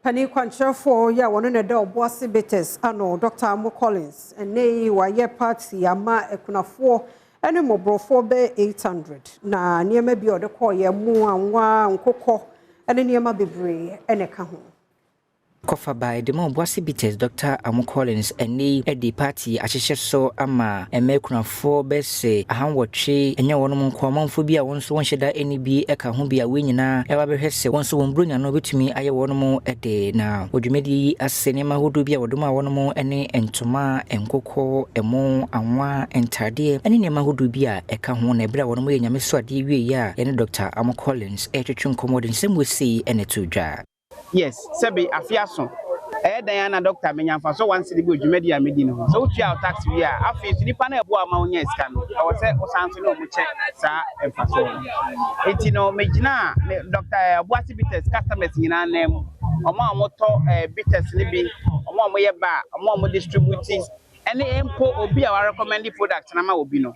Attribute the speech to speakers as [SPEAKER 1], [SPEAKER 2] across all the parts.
[SPEAKER 1] Panin kwankyerɛfoɔ yi a wɔno na ɛda Obuasi Bitters ano, Dr. Amo Collins, ɛnnɛ yi wayɛ party ama akunafoɔ ne mmɔborɔfoɔ bɛyɛ 800 na nneɛma bi a ɔde kɔɔyɛ mu anwa, nkokɔ ne nneɛma bebree na ɛka ho.
[SPEAKER 2] Kɔfa bae de ma Obuasi Bitters Dɔkta Amu Collins ɛnnɛ yi de party ahyehyɛ so ama mmaa akunafoɔ bɛse ahanwɔtwe, ɛnyɛ wɔnom nko, amanfoɔ bi a wɔn nso wɔnhyɛ da nni bi ka ho bi a wei nyinaa ɛba bɛhwɛ sɛ wɔn nso wɔn Buronya no bɛtumi ayɛ wɔnom de. Na wɔ dwumadie yi ase nneɛma ahodoɔ bi a wɔde maa wɔnom ne ntoma, nkokɔ, ɛmo, anwa, ntadeɛ ne nneɛma ahodoɔ bi a ɛka ho. Na ɛberɛ a wɔnom yɛ Nyame so adeɛ wieeɛ a yɛne Dɔkta Amu Collins ɛretwetwe nkɔmmɔ de nsɛm wei sei na ɛtoo dwa.
[SPEAKER 3] Yes, sɛbe afe aso. Ɛyɛ dɛn ara na dɔkta menya mfaso one cedi bi wɔ dwumadi a midi no ho. Sɛ wotua wo tax wie a, afei nso nnipa no a ɛboa wo ma wonyaa sika no, ɛwɔ sɛ wosan nso ne wɔn kyɛ saa mfaso no. Enti no, megyinaa me Dɔkta eh, Obuasi Bitters customers nyinaa nan mu. Wɔn a wɔtɔ eh, bitters no bi, wɔn a wɔyɛ bar, wɔn a wɔdistribute, ɛne mpo obi a warecommend product no ama obi no.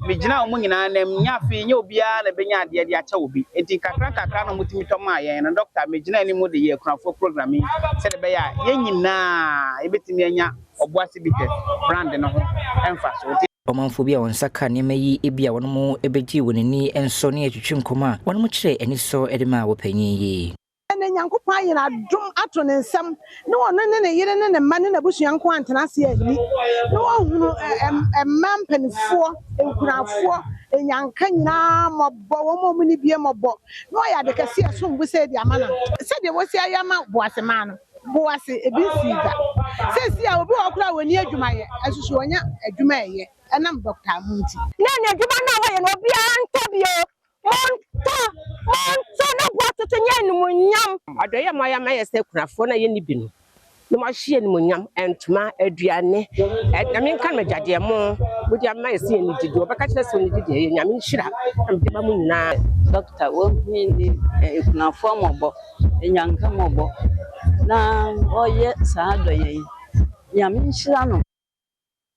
[SPEAKER 3] Megyinaa wɔn nyinaa ananmu, nyɛ afei, nyɛ obiara na ɛbɛnya adeɛ de akyɛ obi. Enti nkakrankakra na wɔtumi tɔ maa yɛn no, dɔkta, megyinaa anim de yɛɛ akunafoɔ program yi sɛdeɛ ɛbɛyɛ a yɛn nyinaa yɛbɛtumi anya Obuasi Bitters brand no ho mfasoɔ. Enti.
[SPEAKER 2] Ɔmanfoɔ bi a wɔn nsa kaa nneɛma yi bi a wɔn bɛgyee wɔn ani nso ne yɛtwetwe nkɔmmɔ a wɔn kyerɛɛ anisɔ de maa ɔpanin yi.
[SPEAKER 4] Ɛnna Nyankopɔn ayɛ no adom ato ne nsam, na ɔno ne ne yere ne ne mma ne n'abusua nko antena ase anni, na wahunu mmaa mpanimfoɔ, nkunafoɔ, nnyanka nyinaa mmɔbɔ, wɔn a wɔnni bie mmɔbɔ, na wayɛ ade kɛse a ɛsom bo sei de ama no. Sɛdeɛ wɔasi ayɛ ama Boase mmaa no, Boase, ebi nsii da. Seesei a obi wɔ hɔ koraa a ɔnni adwuma yɛ, nso so ɔnya adwuma a ɛyɛ, ɛnam dɔkta mu nti.
[SPEAKER 5] Na n'adwuma no a wɔyɛ no, obiara ntɔ bio. Montɔ, montɔ na boatoto nyɛ animuonyam.
[SPEAKER 6] Adɔeɛ a moayɛ ama yɛ sɛ akunafoɔ no a yɛnni bi no, na moahye animuonyam, ntoma, aduane, na menka no agyadeɛ mo mode ama yɛ sɛ yɛnnidi deɛ wɔbɛka kyerɛ sɛ ɔnnidi deɛ ɛyɛ Nyame nhyira na mede ma mo nyinaa.
[SPEAKER 7] Dɔkta, wahu ne akunafoɔ mmɔbɔ, nnyanka mmɔbɔ, na ɔyɛ saa adɔeɛ yi. Nyame nhyira no.